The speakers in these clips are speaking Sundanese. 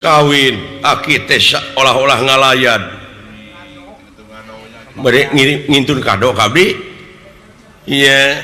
Kawin aki teh olah-olah ngalayan. Bade ngintun kado ka abdi. Iya,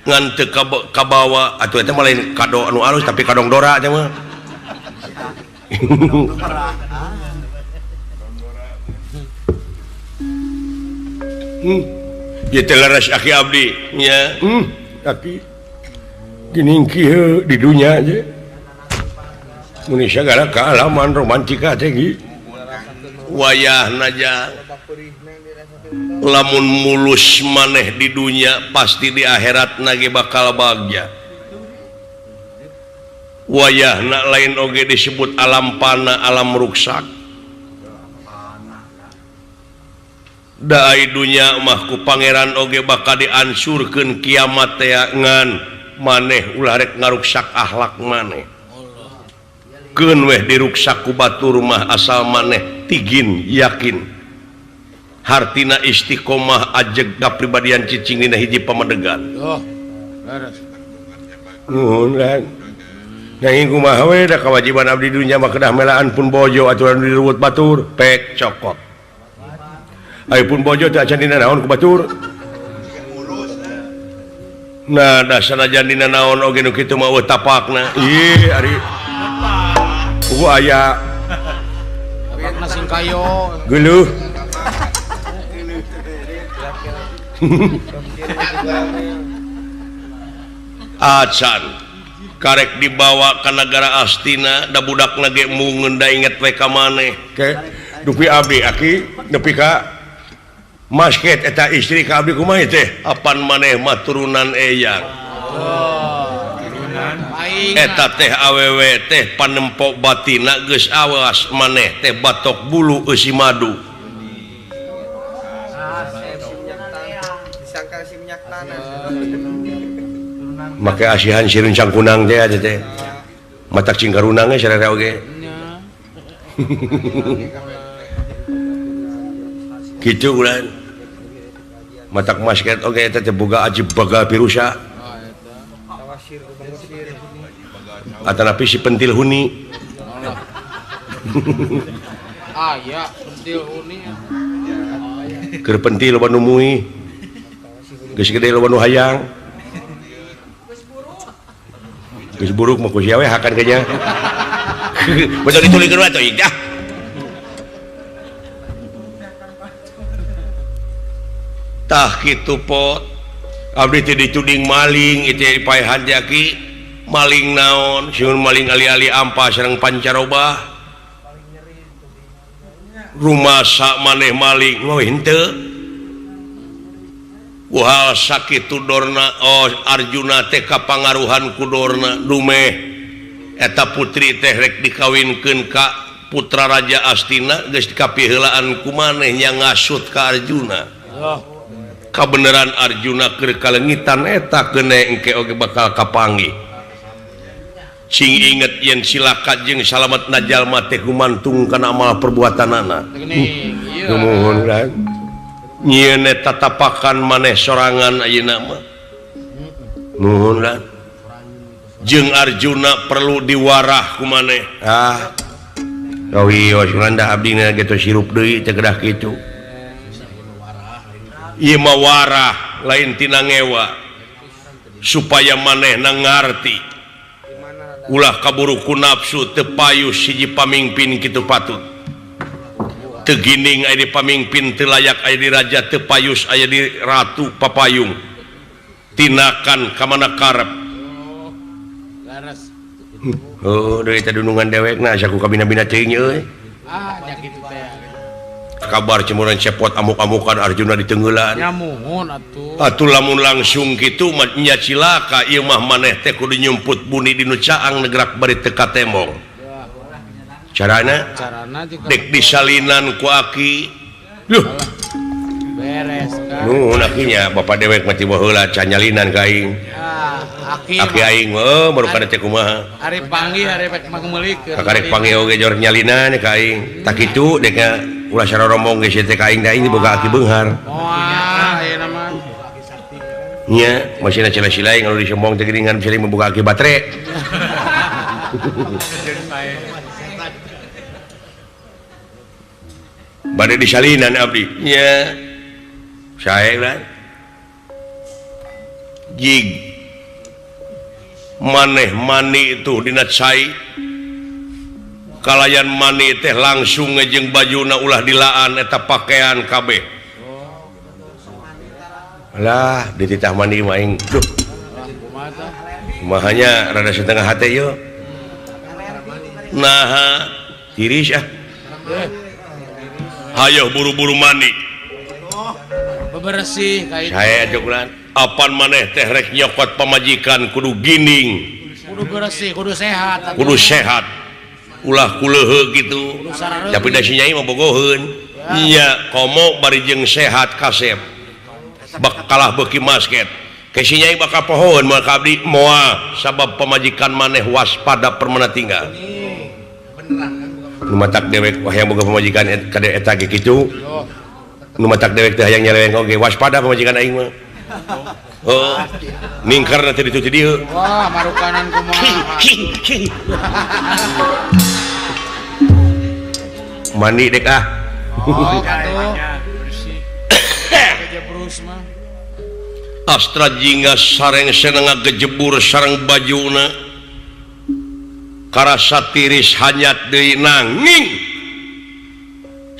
ngan teu kabawa atuh eta mah lain kado anu alus tapi kadong dora teh mah. Ieu teh leres aki abdi nya. Aki geuning kieu di dunya je. Mun sagala kaalaman romantika teh gi. Wayahna jang lamun mulus maneh di dunya pasti di akhirat nage bakal bagja. Wayahna lain oge disebut alam pana alam ruksak. Da ai dunya mah ku pangeran oge bakal diansurkeun kiamat teh ngan maneh ulah rek ngaruksak akhlak maneh. Keun weh diruksak ku batur mah asal maneh tigin yakin. Hartina istiqomah ajeg kapribadian cicing dina hiji pamedegan. Oh, leres. Nuhun kan. Nanging kumaha we da kawajiban abdi dunya mah kedah melaan pun bojo aturan diruwut batur pek cokot. Ai pun bojo teh acan dina naon ku batur. Nah, da sanajan dina naon oge nu kitu mah eueuh tapakna. Ih, ari pugu aya. Tapakna sing kayo. Geuleuh. Acan karek dibawa ka nagara Astina da budakna ge mungeun da inget we ka maneh. Ke dupi abdi aki nepi ka masket eta istri ka abdi kumaha teh? Apan maneh mah turunan eyang. Eta teh awewe teh panempok batina geus awas maneh teh batok bulu eusi madu. Make asihan sireun cangkunang teh aja teh. Matak cingkarunang ge sararea oge. Kitu ulan. Matak masket oge eta teh boga ajib baga pirusa. Atanapi si pentil huni. Ah ya, pentil huni. Keur pentil loba nu mui. Geus gede loba nu hayang. Geus buruk mah ku sia we hakan kayaknya. Betul ditulikeun we atuh dah. Tah kitu pot. Abdi teh dituding maling ieu teh dipaehan teh aki. Maling naon? Sieun maling ali-ali ampa sareng pancaroba. Rumasa maneh maling mah henteu. Wah sakitu Dorna oh Arjuna teh kapangaruhan ku Dorna dumeh eta putri teh rek dikawinkeun ka putra Raja Astina geus dikapiheulaan ku maneh nya ngasut ka Arjuna. Kabeneran Arjuna keur kalengitan eta keune engke oge bakal kapanggih. Sing inget yen silaka jeung salamet jalma teh gumantung kana amal perbuatanana. Nuhun kan. Nyieun eta tatapakan maneh sorangan ayeuna mah. Nuhun lah. Jeung Arjuna perlu diwarah ku maneh. Ah. Rawios da abdi na geus sirup deui teh kedah kitu. Ieu mah warah lain tina ngewa. Supaya manehna ngarti. Ulah kaburu ku nafsu teu payus hiji pamingpin kitu patut. Teu gining aya di pamingpin teu layak aya di raja teu payus aya di ratu papayung. Tinakan ka mana karep. Oh, deui teh dunungan dewekna asa ku kabina-bina teuing euy. Ah, nya kitu teh. Kabar cemuran cepot amuk-amukan Arjuna ditenggelan. Nya muhun atuh. Atuh lamun langsung kitu mah nya cilaka ieu mah maneh teh kudu nyumput buni di nu caang negrak bari teu katemong. Carana? Carana juga dek disalinan ku aki. Duh. Beres kan. Nuhun akinya bapak dewek mah ti baheula can nyalinan ka aing. Ah, aki. Aki aing mah baru kada teh kumaha. Ari panggih ari rek mangmeulikeun. Karek panggih oge jor nyalinan ka aing. Tak kitu dek ulah saroromong geus teh ka aing da aing boga aki beunghar. Moal ayeuna mah. Nya, masih sila-sila aing anu disombong teh geuningan bisa membuka aki batre. Bade disalinan abdi nya sae lah jig maneh mani itu dina cai kalayan mani teh langsung ngejeng bajuna ulah dilaan eta pakaian kabeh lah dititah mani mah aing duh mahanya rada setengah hate yeuh naha tiris ah hayo buru-buru mandi bebersih ka itu sae cukulan apan maneh teh rek nyokot pamajikan kudu gining kudu bersih kudu sehat kudu sehat ulah kuleuheuh kitu tapi da si nyai mah bogoheun nya komo bari jeung sehat kasep bak kalah beuki masket ke si nyai bakal pohoeun moal ka abdi moal sabab pamajikan maneh waspada permana tinggal nu matak dewek hayang boga pamajikan kade eta ge kitu nu matak dewek teh hayang nyeleweng oge waspada pamajikan aing mah heuh ningkarna teh ditu ti dieu wah marukanan kumaha mandi dek ah oh atuh bersih kejebrus mah Astra Jingga sareng seneng ngagejebur sareng bajuna karasa tiris hanyat deui nanging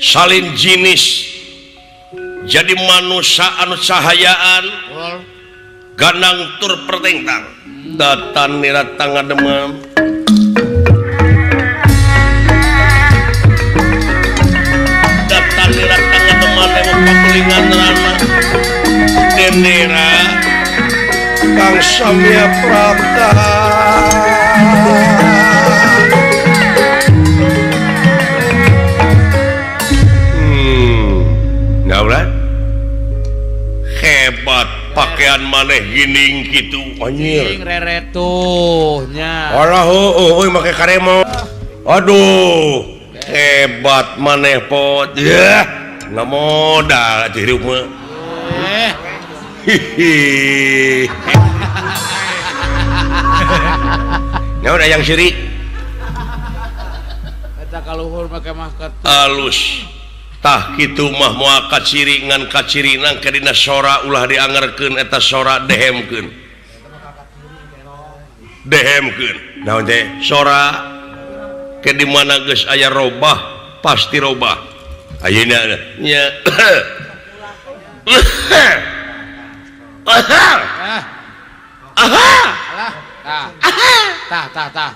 salin jinis jadi manusia anu cahayaan ganang tur pertengtang datan nira tangademam datan nira tangademam lewat pakulingan rana denera Kang Samya Prapta hebat pakaian maneh gining gitu anjir reretuh nya alah heueuh euy make karemo aduh hebat maneh pot yeuh ngamodal atuh hirup mah hihi naon aya yang sirik eta kaluhur make masker alus tah kitu mah moal kaciri ngan kacirina ke dina sora ulah diangerkeun eta sora dehemkeun dehemkeun naon teh sora ke di mana geus aya robah pasti robah ayeuna nya ah tah tah tah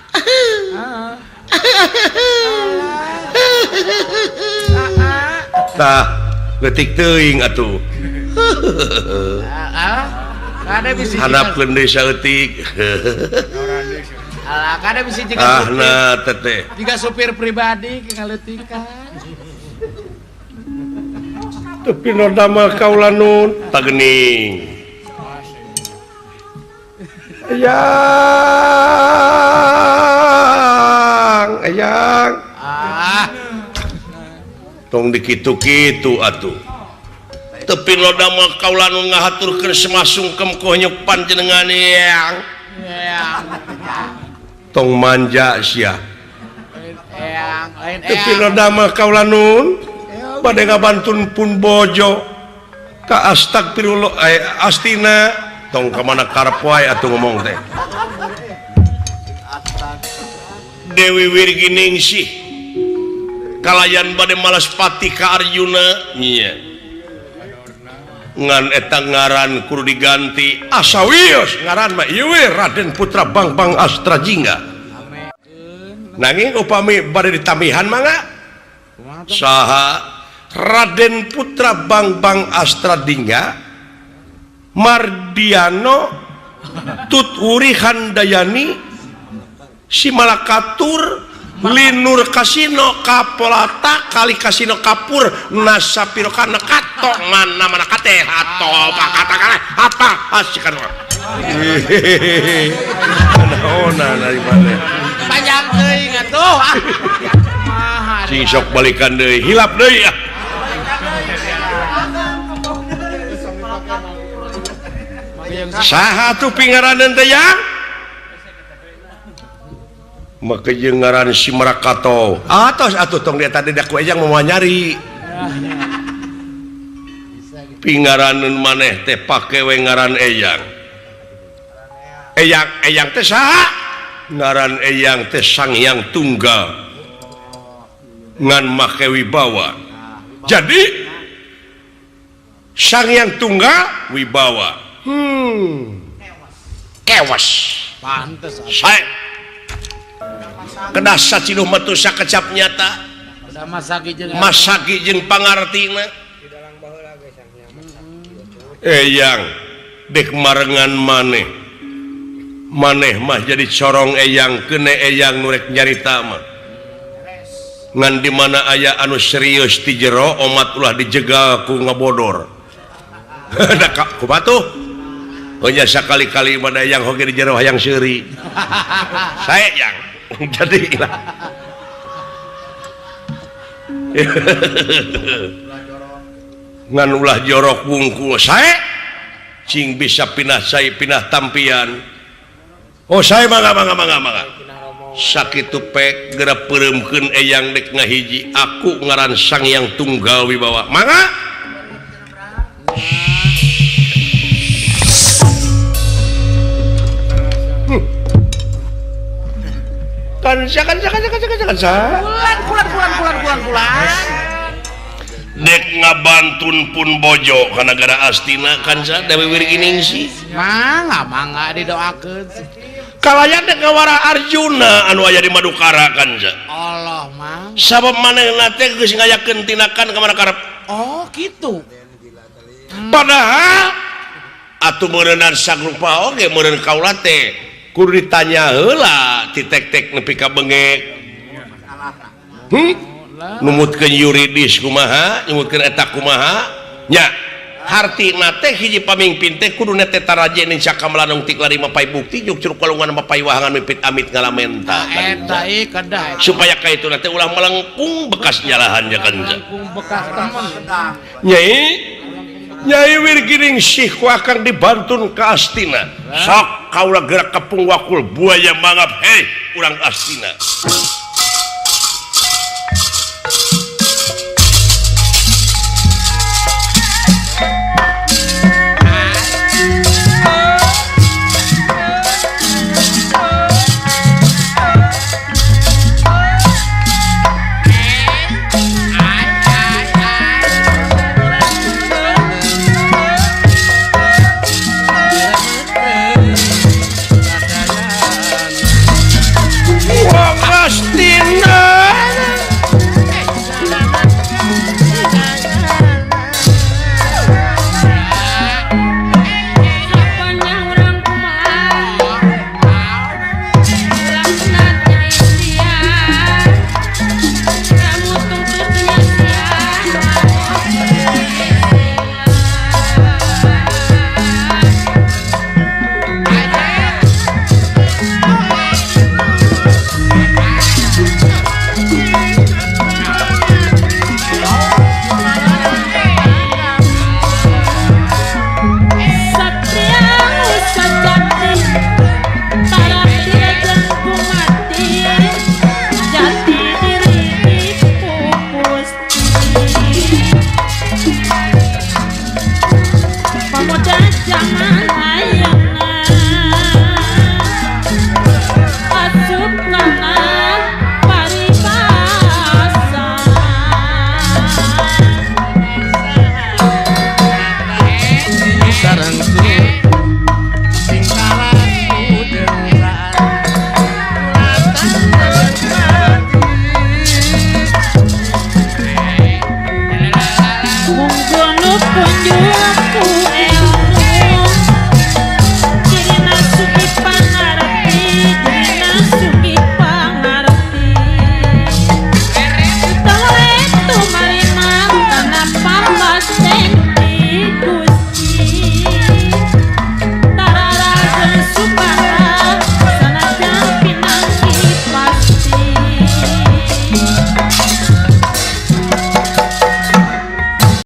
tah leutik teuing atuh kada bisi handapkeun deui saeutik alah kada bisi jiga ah na teteh jiga supir pribadi ke ngaleutikan tepi nu damel kaula nun tageuning eyang eyang ah tong dikitu-kitu atuh tepi loda mah kaula nu ngahaturkeun semasungkem konyuk panjenengan eyang tong manja sia eyang lain eyang tepi loda mah kaula nun bade ngabantun pun bojo ka astagfirullah astina tong ka mana karep wae atuh ngomong teh Dewi Wirginingsih kalayan bade malas pati ka Arjuna nya ngan eta ngaran kudu diganti asa wios ngaran mah ieu we Raden Putra Bangbang Astra Jingga nanging upami bade ditambihan mangga saha Raden Putra Bangbang Astra Jingga Mardiano Tuturi Handayani Simalakatur Linur Kasino Kapolata Kali Kasino Kapur Nasapiro kana kato mana mana kate hato pakata kana apa asikan naona dari mana panjang teuing atuh ah sing sok balikan deui hilap deui ah saha tuh pingaranan teh yang make jeung ngaran si Marakato atos atuh tong dia tadi da ku ejang moal nyari Pingaraneun maneh teh pake we ngaran Eyang. Eyang Eyang teh saha? Ngaran Eyang teh Sang Hyang Tunggal. Ngan make wibawa. Jadi Sang Hyang Tunggal wibawa. Kewas. Pantes. Sae. Kedah saciduh metu sakecap nyata. Masaki jeung pangartina. Eyang dek marengan maneh. Maneh mah jadi corong Eyang kene Eyang nu rek nyarita mah. Ngan di mana aya anu serius ti jero omat ulah dijegal ku ngabodor. Da kumaha tuh? Hanya sakali-kali mana Eyang hoge di jero hayang seuri. Sae Yang. Jadi lah. Ngan ulah jorok wungkul sae cing bisa pinah sae pinah tampian. Oh sae mangga mangga mangga mangga. Sakitu pek geura peureumkeun Eyang dek ngahiji aku ngaran Sang Hyang Tunggal Wibawa. Mangga. Kansa kansa kansa kansa kansa. Kulan kulan kulan kulan kulan kulan. Dek ngabantun pun bojo ka nagara Astina kansa Dewi Wirginingsih. Mangga mangga didoakeun. Kalayan dek ngawara Arjuna anu aya di Madukara kansa. Allah mang. Sabab manehna teh geus ngayakeun tindakan ka mana karep. Oh kitu. Padahal atuh meureunnan sagrupa oge meureun kaula teh kudu ditanya heula ti tek-tek nepi ka bengek. Numutkeun yuridis kumaha, numutkeun eta kumaha? Nya, hartina teh hiji pamingpin teh kudu nete taraje ning sakamlanung tik lari mapai bukti juk curug kalungan mapai wahangan mipit amit ngalamenta. Eta ieu kedah. Supaya ka itu teh ulah melengkung bekas nyalahan nya kan. Melengkung bekas temen. Nyai Nyai Wirginingsih ku akang dibantun ka Astina. Sok kaula gerak kepung wakul buaya mangap hei urang Astina.